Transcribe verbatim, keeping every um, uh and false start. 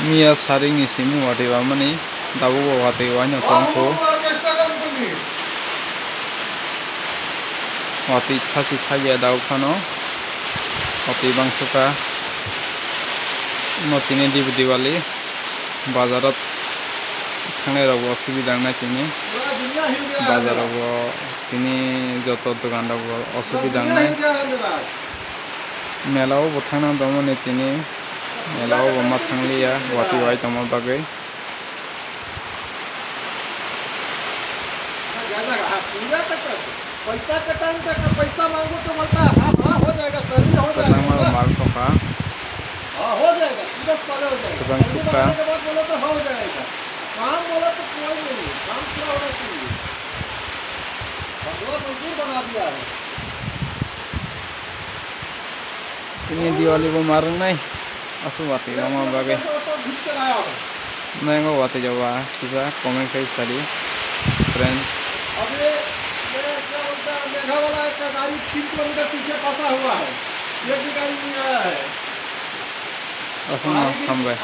Miya saring ni simi watwi wamani, tabuk bo watwi waino tongkho. Watwi khasi khaiya tabuk phano, watwi bangsukha. Omo tini Dibu Diwali, bazar o thangnai rok bo asubida wngnai tini. Bazar o bo tini joto dogan rok bo asubida wngnai. Mela o bo thangna tongmani tini, mela o bo ma thangliya, watwi wai tongma bagwi. पैसा के टाइम पे पैसा मांगो तो बोलता है, "हाँ, हाँ, हो जाएगा, सर, हो जाएगा।" Kwchangma rok mar tongkha. हाँ, हो जाएगा, तुरंत पहले हो जाएगा। Kwchang sukha. करने के बाद बोलो तो हाँ, हो जाएगा। काम बोला तो कोई नहीं, काम पूरा होना चाहिए। बंगला मजदूर बना दिया है। Tini Diwali bo ma rwngnai, aswk watwi wama bagwi. Nai wngkha watwi jaba kisa comment khai sadi, friend. अभी ये क्या बोलता है, मेघा वाला एक गाड़ी तीन किलोमीटर पीछे फंसा हुआ है, एक भी गाड़ी नहीं आया है। Aswkno hambai.